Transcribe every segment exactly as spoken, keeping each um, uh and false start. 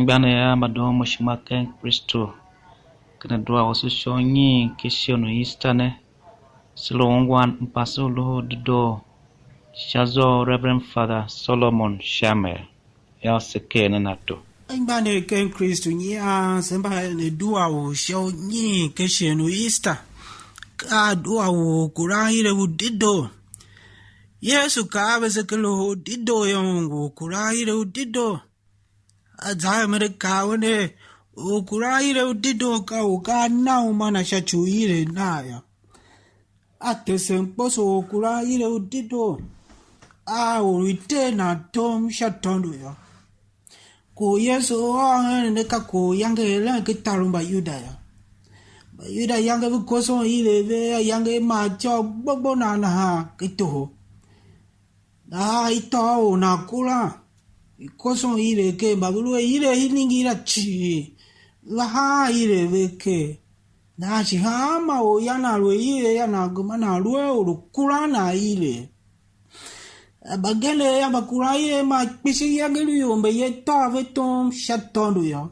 Anmgbianev av mba doon mo ishima ken Kristu, ken adua wase u sha u nyiin ken shighe u Easter ne, se lu ungwan mpase u Loho u Dedoo sha zwa u Reverend Father Solomon Shamel. Yô, se ker nen ato. Anmgbianev ken Kristu, nyian se mba eren adua u sha u nyiin ken shighe u Easter, ka adua u orkuraanhire u dedoo. Yesu kaa a vese ken Loho u Dedoo yô, un ngu orkuraanhire u dedoo. A za hemen a kaa a ve ner, orkuraanhire u dedoo ka u ka a na uma na sha ci u ilev nagh yô. A tese mkposo u orkuraanhire u dedoo, a or u i tee nan tom sha tôndo yô. Kwagh u Yesu ôr hen ne ka kwagh u iyange i eren ken tar u Mbayuda yô. Mbayuda iyange ve koson ilev ve, iyange i maa ityô gbogbo nan nahan ken toho. Nahan i tôô or nan kuran, i koson ilev ker, mba ve lu a ilev i ningir la cii, ve haan ilev ve ker. Nahan shi hanma oryan nan lu a ilev yô, nan gema nan lu a or u kuran nan ilev. Mbagenev yô, mba kuran ilev man kpishi iyange i lu ior mba ye tôô ve tom sha tôndo yô.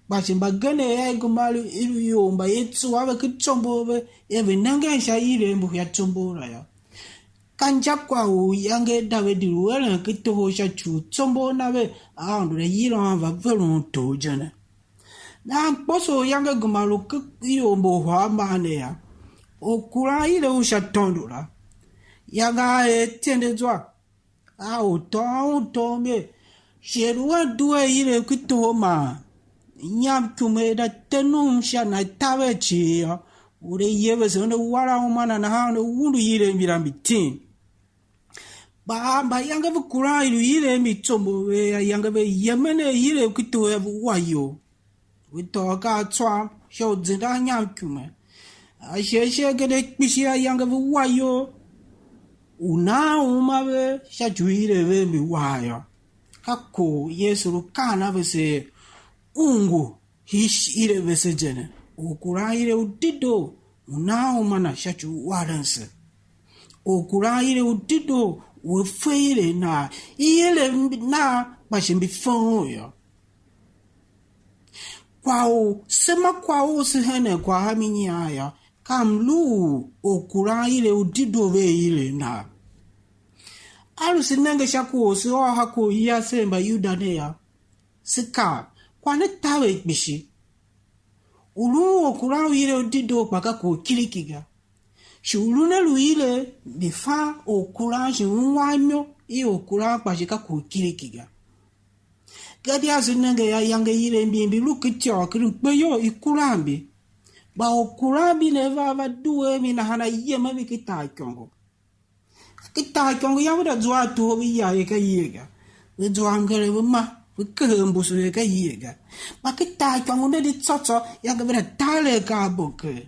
Kpa shi mbagenev yô, i gema i lu ior mba ye tsuwa ve ken tsombor ve, er ve nengen sha ilev mbu sha tsombor la yô. Ka injakwagh u iyange i Davidi lu eren ken toho sha ci u tsombor na ve, Aôndo la yila un va ver un tor je ne. Nahan mkposo u iyange gema lu ken ior mba uhar mban ne yô, orkuraanhire u sha tôndo la, iyange a er tyende zwa, a u tôôn un tom er, shighe u a due ilev ken toho man inyam ikum i da te num sha na taver cii yô, u de ye vese, una wara uma na nahan una wundu ilev mbi la mbi tim. Kpa mba iyange ve kuran i lu ilev mbi tsombor ve, ayange ve yemen er ilev ken toho ve wa iyol. Ve tôô akaa a tswam sha u zenda anyam ikum. A shi ashe agen a kpishi ayange ve wa iyol, u nan uma ve sha ci u ilev ve mbi war yô. Ka kwagh u Yesu lu kaan a vese er, u ngu hii ilev vese je ne. Orkuraanhire u dedoo u nan uma na sha ci u waren se. Orkuraanhire u dedoo u a fe ilev nagh, i ilev nagh kpa shi mbi fe un yô. Kwagh u se ma kwagh u se henen kwagh a mi nyian yô, ka mlu u orkuraanhire u dedoo ve ilev nagh. Aluer se nenge sha kwagh u se ôr ha kwagh u yase Mbayuda ne yô, se kaa, kwagh ne taver kpishi. U lu un orkuraanhire u dedoo kpa ka kwagh u kiriki ga. Shi u lu ne lu ilev, mbi fan orkuraan shi ungwan imo i orkuraan kpa shi ka kwagh u kiriki ga. Gadia se nenge yô, ayange i ilev mbi mbi lu ken ityôgh ken mkpeyol i kuran mbi. Kpa orkuraan mbi ne va va due a mi nahan a yem a mi ken tar ikôngo. Ken tar ikôngo yô, ve da zua a toho ve ya er ka iyegh ga. Ve zua mnger ve ma, ve kehe mbusu er ka iyegh ga. Kpa ken tar ikôngo ne di tsô tsô, yô, ve da taler akaa a bo ker.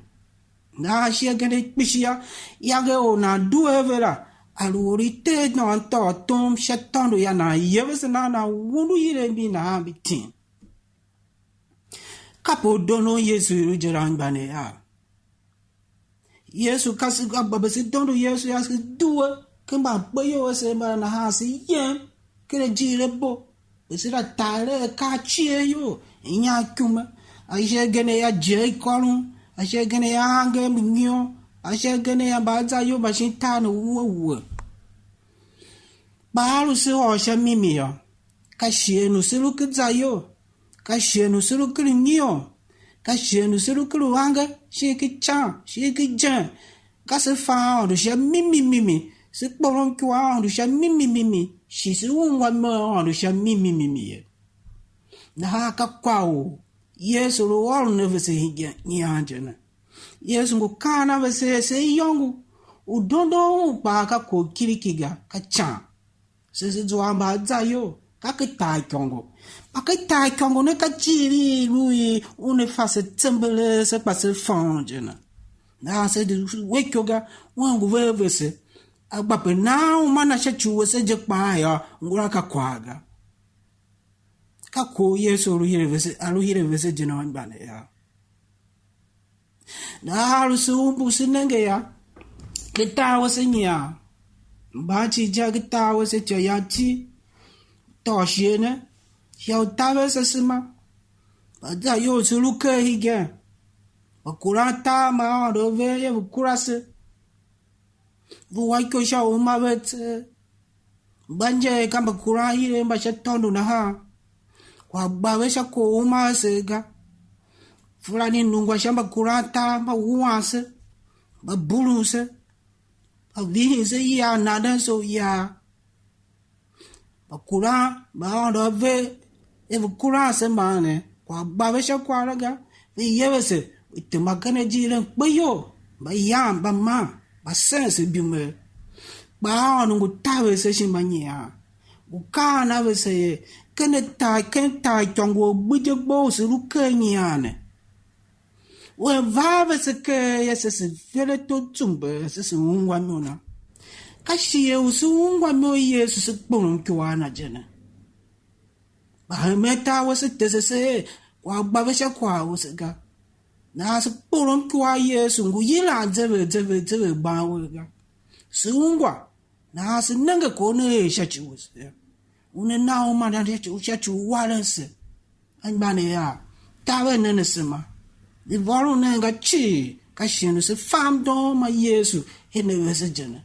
Nahan shi agen a kpishi yô, iyange or nan due a ve la, a lu or i tee nan tôô tom sha tôndo yô, nan ye vese nan, nan wundu ilev mbi nahan mbi tim. Kape u doonon Yesu i lu je la anmgbianev av. Yesu ka se gba be se dondo Yesu yô, se due ken mbaanekpeyol ase mbala nahan se yem ken ajiir a bo. Be se la taler akaa a cier iyol, inya ikum, a shi agen a ya jie ikôron, a shi agen a ya angev mbu nyion, a shi agen a ya mbaazayol mba shin tar ne wuhe wuhe. Kpa aluer se ôr sha mimi yô, ka shighe u se lu ken zayol, ka shighe u se lu ken nyion, ka shighe u se lu ken angev, shin ken ican, shin ken ijen, ka se fa Aôndo sha mimi mimi, se kporom ikyua Aôndo sha mimi mimi, shi se ungwa imo a Aôndo sha mimi mimi ye. Nahan ka kwagh u Yesu lu ôron a vese hingen nyian je ne. Yesu ngu kaan a vese er se iyôngo, u dondon un kpaa ka kwagh u kiriki ga, ka ican. Se se zua mbaazayol, ka ken tar ikôngo. Kpa ken tar ikôngo ne ka ijiir i i lu i una fa se tsembelee se kpa se fôn je ne. Nahan se di we iko ga, un ngu ve a vese. A gba pe nan uma na sha ci u wese je kpaa yô, ngula ka kwagh ga. Ka kwagh u Yesu a lu hire vese, a lu hire vese je ne anmgbianev yô. Nahan aluer se umbur se nenge yô, ken tar wese nyian, mban cii je ken tar wese ityô yan iti, tôô shighe ne, sha u taver se asema, Mba za iyol se lu ker hegen, mba kuran tar ma Aôndo a ver ye, ve kura se, ve wa iko sha u uma ve tseegh. Mba nje er ka mba kuran ire mba sha tôndo nahan, kwagh gba ve sha kwagh u uma ase ga. Fulani nungwa sha mba kuran tar, mba wuan se, mba burun se, mba vihin se iyiagh nanden se u iyiagh. Mba kuran mba Aôndo a ver er ve kuran se man ne, kwagh gba ve sha kwagh la ga, ve yevese, ve tema ken ajiir a mkpeyol, mba yan, mba man, mba sen se bimer. Kpa Aôndo ngu taver se shin mbanyian, ngu kaan a vese er: Ken atar, ken tar ikôngo gbidye gbo u se lu ken nyian ne, Wea va a vese ker yô, se se ver ato tsumbee, se se ungwa imo na. Ka shighe u se ungwa imo i Yesu, se kporom ikua a na je ne. Mba hemen tar wese tese se er, kwagh gba ve sha kwagh wese ga. Nahan se kporom ikua a Yesu, ngu yilan zever zever zever gban we ga. Se ungwa, nahan se nenge kwagh u ne er sha ci wese yô. Una na uma na sha ci, sha ci u waren se. Anmgbianev av, taver nen asema. Ivôron nen ga cii, ka shighe u se fam doom ma Yesu hen a vese je ne.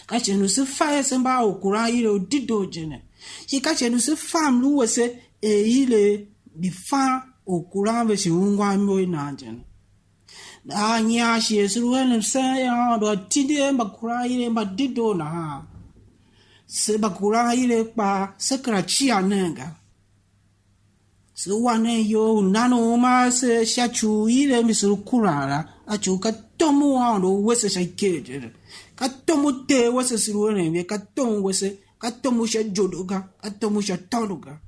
Ka shighe u se fa er se mba orkuran ire u dedoo je ne. Shi ka shighe u se fam lu wese er ire mbi fan orkuran ve shi ungwan imo i nan je ne. Nahan nyian shighe se lu eren msen er Aôndo a tindi er mba kuran ire mba dedoo nahan. Se mba kuran ire kpaa, se kera cia nen ga. Se wa nen iyol u nan u uma ase sha ci u ire mbi se lu kuran la, a ci u ka tom u Aôndo u wese sha ikev je ne. Ka tom u Ter wese se lu eren ye, ka tom wese, ka tom u sha ijodo ga, ka tom u sha tôndo ga.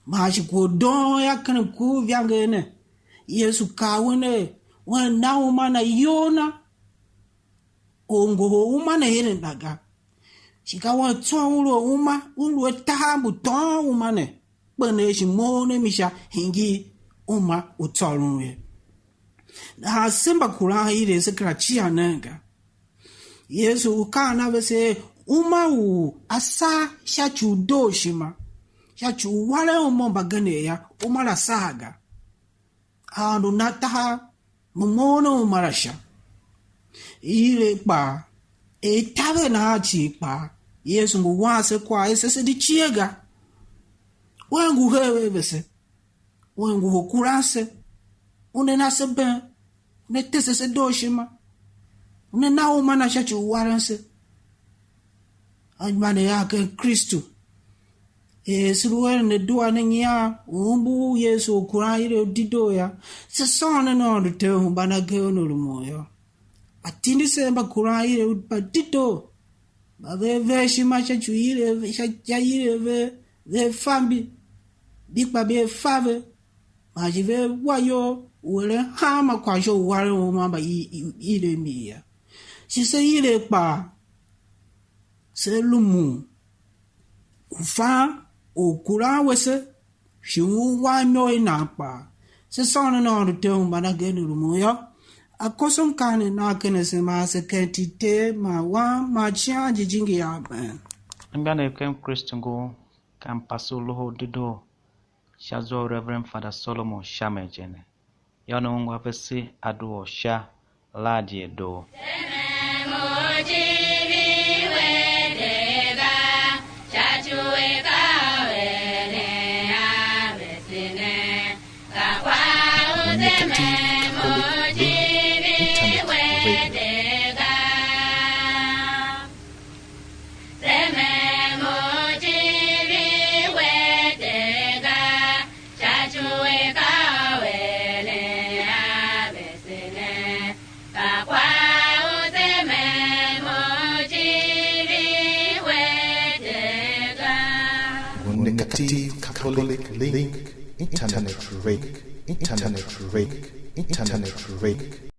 Man shi kwagh u doon yô, ken mkur u ivangeli ne, Yesu kaa wen er, wen na uma na iyol na, or ngohol uma ne eren la ga. Shi ka wen tsô u lu a uma, u lu a tahav mbu tôôn uma ne, kpe ne shi mough ne mi sha hingir uma u tsôron ye. Nahan se mba kuran ire se kera cia nen ga. Yesu u kaan a vese er, uma u a saa sha ci u dooshima, sha ci u waren uma mbagenev yô, uma la saa ga. Aôndo na tahav, mo mough ne uma la sha. Ire kpaa, er i taver nahan cii kpaa, Yesu ngu wan se kwagh er se, se di cie ga. Wen ngu her a vese, wen ngu orkuran se, una na se bem, una tese se dooshima, una na uma na sha ci u waren se. Anmgbianev av ken Kristu, er se lu eren adua ne nyian u umbur Yesu u kuran ire u dedoo yô, se sôn nen Aôndo Ter u hemban agee una rumun yô. A tindi se mba kuran ire mba dedoo, mba ve ver ishima sha ci u ire ve, sha, sha ire ve, ve fa mbi, mbi kpa mbi fa ve, man shi ve wa iyol u eren hanma kwagh sha u waren uma mba i, i, ire mbi yô. Shi se ire kpaa, se lumun u fan u kuran wese, shi u wan imo i nan kpaa. Se sôn nen Aôndo Ter u hemban agee ne rumun yô, a koso mkaanem nan ken asema ase ken iti i Ter man Wan man Icighan Jijingi. Amen. Anmgbianev ken Kristu ngu, ka mpase u Loho u Dedoo sha zwa u Reverend Father Solomon Sha me je ne. Yô, ne ungwa vese a due u sha la di a doo. Connected Catholic Link Internet Radio. Connected Catholic Link Internet Radio. Internet Radio. Internet Radio.